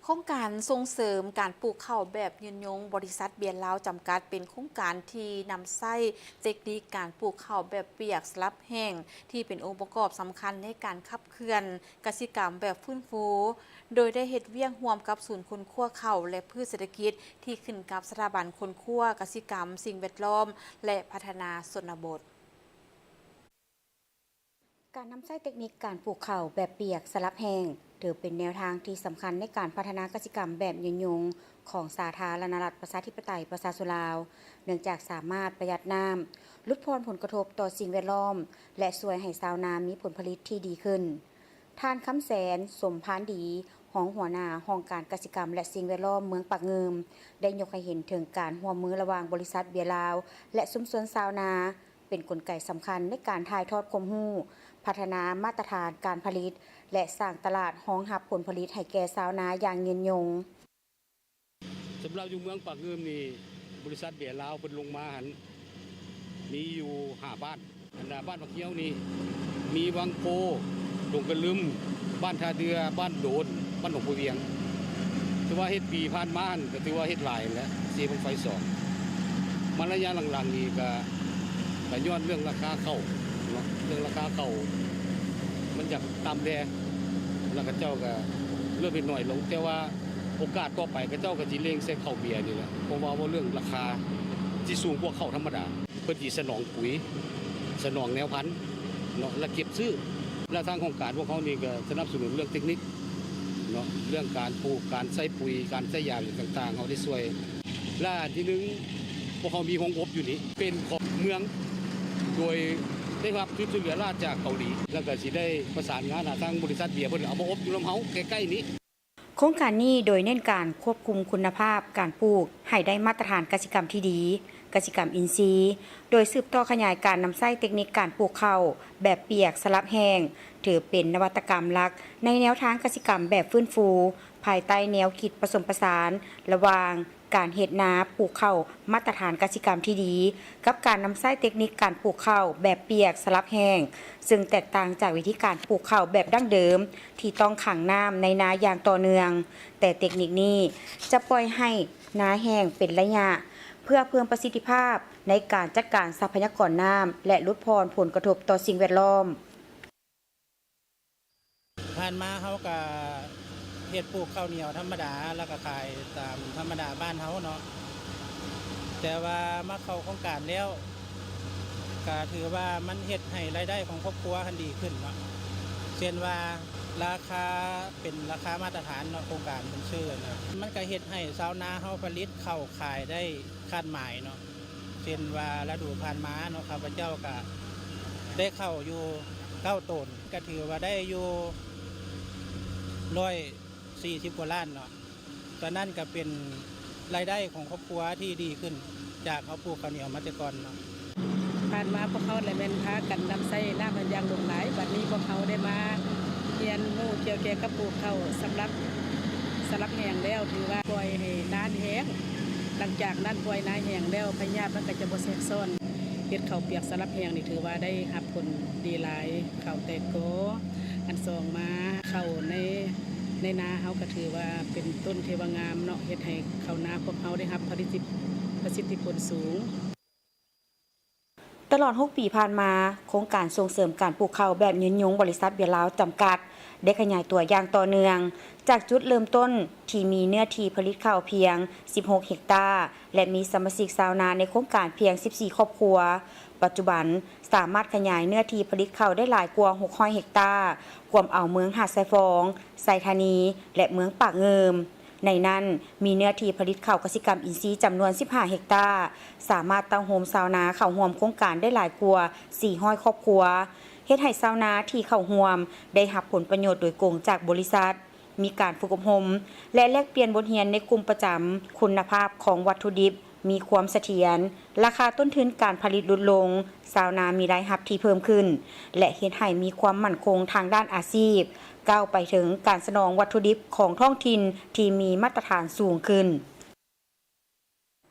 ໂຄງການສົ່ງເສີມການປູກເຂົ້າແບບຍືນຍົງ ບໍລິສັດເບຍລາວຈຳກັດ ເປັນໂຄງການທີ່ນຳໃຊ້ເຕັກນິກການປູກເຂົ້າແບບປຽກສະຫຼັບແຫ້ງ ທີ່ເປັນອົງປະກອບສຳຄັນໃນການຂັບເຄື່ອນກະສິກຳແບບຟື້ນຟູ, ໂດຍໄດ້ເຮັດວຽກຮ່ວມກັບສູນຄົ້ນຄວ້າເຂົ້າ ແລະ ພືດເສດຖະກິດ ທີ່ຂຶ້ນກັບສະຖາບັນຄົ້ນຄວ້າກະສິກຳ, ສິ່ງແວດລ້ອມ ແລະ ພັດທະນາຊົນນະບົດ. ການນຳໃຊ້ເຕັກນິກການປູກເຂົ້າແບບປຽກສະຫຼັບແຫ້ງ ຖືເປັນແນວທາງທີ່ສຳຄັນໃນການພັດທະນາກະສິກຳແບບຍືນຍົງຂອງສາທາລະນະລັດປະຊາທິປະໄຕປະຊາຊົນລາວ, ເນື່ອງຈາກສາມາດປະຢັດນ້ຳ, ຫຼຸດຜ່ອນຜົນກະທົບຕໍ່ສິ່ງແວດລ້ອມ ແລະ ຊ່ວຍໃຫ້ຊາວນາມີຜົນຜະລິດທີ່ດີຂຶ້ນ. ທ່ານ ຄຳແສນ ສົມພານດີ ຮອງຫົວໜ້າຫ້ອງການກະສິກຳ ແລະ ສິ່ງແວດລ້ອມເມືອງປາກງື່ມ ໄດ້ຍົກໃຫ້ເຫັນເຖິງການຮ່ວມມືລະຫວ່າງບໍລິສັດເບຍລາວ ແລະ ຊຸມຊົນຊາວນາ ເປັນກົນໄກສຳຄັນໃນການຖ່າຍທອດຄວາມຮູ້, ພັດທະນາມາດຕະຖານການຜະລິດ ແລະ ສ້າງຕະຫຼາດຮອງຮັບຜົນຜະລິດໃຫ້ແກ່ຊາວນາຢ່າງຍືນຍົງ. ສຳລັບຢູ່ເມືອງປາກງື່ມນີ້ ບໍລິສັດເບຍລາວເພິ່ນລົງມາຫັ້ນ ມີຢູ່ຫ້າບ້ານ. ອັນນ່າ ບ້ານໝາກຮຽວນີ້ ມີວັງໂພ, ດົງກະລຶມ, ບ້ານທ່າເດື່ອ, ບ້ານໂດນ, ບ້ານໜອງໂພວຽງ. ຖືວ່າເຮັດປີຜ່ານມາຫັ້ນ ກໍຖືວ່າເຮັດຫຼາຍແຫຼະ ເຊບັ້ງໄຟສອງ. ມາໄລຍະຫຼັງໆນີ້ກໍ ກໍຍ້ອນເລື່ອງລາຄາເຂົ້າເນາະ, ເລື່ອງລາຄາເຂົ້າມັນຢາກຕ່ຳແດ່ ແລ້ວເຂົາເຈົ້າກໍເລີ່ມເຮັດໜ້ອຍລົງ. ແຕ່ວ່າໂອກາດຕໍ່ໄປ ເຂົາເຈົ້າກໍຊິເລັ່ງໃສ່ເຂົ້າເບຍນີ້ແຫຼະ, ເພາະວ່າເວົ້າເລື່ອງລາຄາຊິສູງກວ່າເຂົ້າທຳມະດາ. ເພິ່ນຊິສະໜອງປຸຍ, ສະໜອງແນວພັນເນາະ ແລະ ເກັບຊື້. ແລະ ທາງໂຄງການພວກເຮົານີ້ກໍສະໜັບສະໜູນເລື່ອງເຕັກນິກເນາະ, ເລື່ອງການປູກ, ການໃສ່ປຸຍ, ການໃສ່ຢາຫຍັງຕ່າງໆ ເຮົາໄດ້ຊ່ວຍ. ແລະ ອັນທີໜຶ່ງ ພວກເຮົາມີໂຮງອົບຢູ່ນີ້ ເປັນຂອງເມືອງ ໂດຍໄດ້ຮັບທຶນຊ່ວຍເຫຼືອລາດຈາກເກົາຫຼີ, ແລ້ວກໍຊິໄດ້ປະສານງານຫາທາງບໍລິສັດເບຍເພິ່ນ ເອົາມາອົບຢູ່ນຳເຮົາໃກ້ໆນີ້. ໂຄງການນີ້ໂດຍເນັ້ນການຄວບຄຸມຄຸນນະພາບການປູກໃຫ້ໄດ້ມາດຕະຖານກະສິກຳທີ່ດີ, ກະສິກຳອິນຊີ, ໂດຍສືບຕໍ່ຂະຫຍາຍການນຳໃຊ້ເຕັກນິກການປູກເຂົ້າແບບປຽກສະຫຼັບແຫ້ງ, ຖືເປັນນະວັດຕະກຳຫຼັກໃນແນວທາງກະສິກຳແບບຟື້ນຟູ, ພາຍໃຕ້ແນວຄິດປະສົມປະສານລະຫວ່າງ ການເຮັດນາປູກເຂົ້າມາດຕະຖານກະສິກຳທີ່ດີ ກັບການນຳໃຊ້ເຕັກນິກການປູກເຂົ້າແບບປຽກສະຫຼັບແຫ້ງ, ເຊິ່ງແຕກຕ່າງຈາກວິທີການປູກເຂົ້າແບບດັ້ງເດີມທີ່ຕ້ອງຂັງນ້ຳໃນນາຢ່າງຕໍ່ເນື່ອງ, ແຕ່ເຕັກນິກນີ້ຈະປ່ອຍໃຫ້ນາແຫ້ງເປັນໄລຍະ ເພື່ອເພີ່ມປະສິດທິພາບໃນການຈັດການຊັບພະຍາກອນນ້ຳ ແລະ ຫຼຸດຜ່ອນຜົນກະທົບຕໍ່ສິ່ງແວດລ້ອມ. ຜ່ານມາເຮົາກະເຮັດປູກເຂົ້າໜຽວທຳມະດາ ແລ້ວກະຂາຍຕາມທຳມະດາບ້ານເຮົາເນາະ, ແຕ່ວ່າມາເຂົ້າໂຄງການແລ້ວ ກະຖືວ່າມັນເຮັດໃຫ້ລາຍໄດ້ຂອງຄອບຄົວຫັ້ນດີຂຶ້ນເນາະ, ເຊັ່ນວ່າລາຄາເປັນລາຄາມາດຕະຖານເນາະ, ໂຄງການເພິ່ນຊື້ນະ, ມັນກະເຮັດໃຫ້ຊາວນາເຮົາຜະລິດເຂົ້າຂາຍໄດ້ຄາດໝາຍເນາະ. ເຊັ່ນວ່າລະດູຜ່ານມາເນາະ ຂ້າພະເຈົ້າກະໄດ້ເຂົ້າຢູ່ເກົ້າໂຕນ ກະຖືວ່າໄດ້ຢູ່ຮ້ອຍສີ່ສິບກວ່າລ້ານເນາະ, ຕອນນັ້ນກະເປັນລາຍໄດ້ຂອງຄອບຄົວທີ່ດີຂຶ້ນຈາກເຮົາປູກເຂົ້າໜຽວມາແຕ່ກ່ອນເນາະ. ຜ່ານມາພວກເຮົາລະແມ່ນພາກັນນຳໃຊ້ນ້ຳອັນຢ່າງຫຼວງຫຼາຍ, ບັດນີ້ພວກເຮົາໄດ້ມາຮຽນຮູ້ກ່ຽວແກ່ກັບປູກເຂົ້າສຳລັບສະຫຼັບແຫ້ງແລ້ວ ຖືວ່າປ່ອຍໃຫ້ນາແຫ້ງ, ຫຼັງຈາກນັ້ນປ່ອຍນາແຫ້ງແລ້ວ ພະຍາດມັນກໍຈະບໍ່ແຊກຊ້ອນ. ເຮັດເຂົ້າປຽກສະຫຼັບແຫ້ງນີ້ຖືວ່າໄດ້ຮັບຜົນດີຫຼາຍ, ເຂົ້າແຕກກໍ, ອັນສອງມາເຂົ້າໃນ ໃນນາເຮົາກໍຖືວ່າເປັນຕົ້ນທີ່ວ່າງາມເນາະ, ເຮັດໃຫ້ເຂົ້ານາພວກເຮົາໄດ້ຮັບຜະລິດ ປະສິດທິຜົນສູງ. ຕະຫຼອດຫົກປີຜ່ານມາ, ໂຄງການສົ່ງເສີມການປູກເຂົ້າແບບຍືນຍົງ ບໍລິສັດເບຍລາວຈຳກັດ ໄດ້ຂະຫຍາຍຕົວຢ່າງຕໍ່ເນື່ອງ, ຈາກຈຸດເລີ່ມຕົ້ນທີ່ມີເນື້ອທີ່ຜະລິດເຂົ້າພຽງສິບຫົກເຮັກຕາ ແລະ ມີສະມາຊິກຊາວນາໃນໂຄງການພຽງສິບສີ່ຄອບຄົວ, ປັດຈຸບັນສາມາດຂະຫຍາຍເນື້ອທີ່ຜະລິດເຂົ້າໄດ້ຫຼາຍກວ່າຫົກຮ້ອຍເຮັກຕາ, ກວມເອົາເມືອງຫາດຊາຍຟອງ, ໄຊທານີ ແລະ ເມືອງປາກງື່ມ. ໃນນັ້ນ ມີເນື້ອທີ່ຜະລິດເຂົ້າກະສິກຳອິນຊີຈຳນວນສິບຫ້າເຮັກຕາ, ສາມາດເຕົ້າໂຮມຊາວນາເຂົ້າຮ່ວມໂຄງການໄດ້ຫຼາຍກວ່າສີ່ຮ້ອຍຄອບຄົວ, ເຮັດໃຫ້ຊາວນາທີ່ເຂົ້າຮ່ວມໄດ້ຮັບຜົນປະໂຫຍດໂດຍກົງຈາກບໍລິສັດ, ມີການຝຶກອົບຮົມ ແລະ ແລກປ່ຽນບົດຮຽນໃນກຸ່ມປະຈຳ, ຄຸນນະພາບຂອງວັດຖຸດິບມີຄວາມສະຖຽນ, ລາຄາຕົ້ນທຶນການຜະລິດຫຼຸດລົງ, ຊາວນາມີລາຍຮັບທີ່ເພີ່ມຂຶ້ນ ແລະ ເຮັດໃຫ້ມີຄວາມໝັ້ນຄົງທາງດ້ານອາຊີບ, ກ້າວໄປເຖິງການສະໜອງວັດຖຸດິບຂອງທ້ອງຖິ່ນທີ່ມີມາດຕະຖານສູງຂຶ້ນ.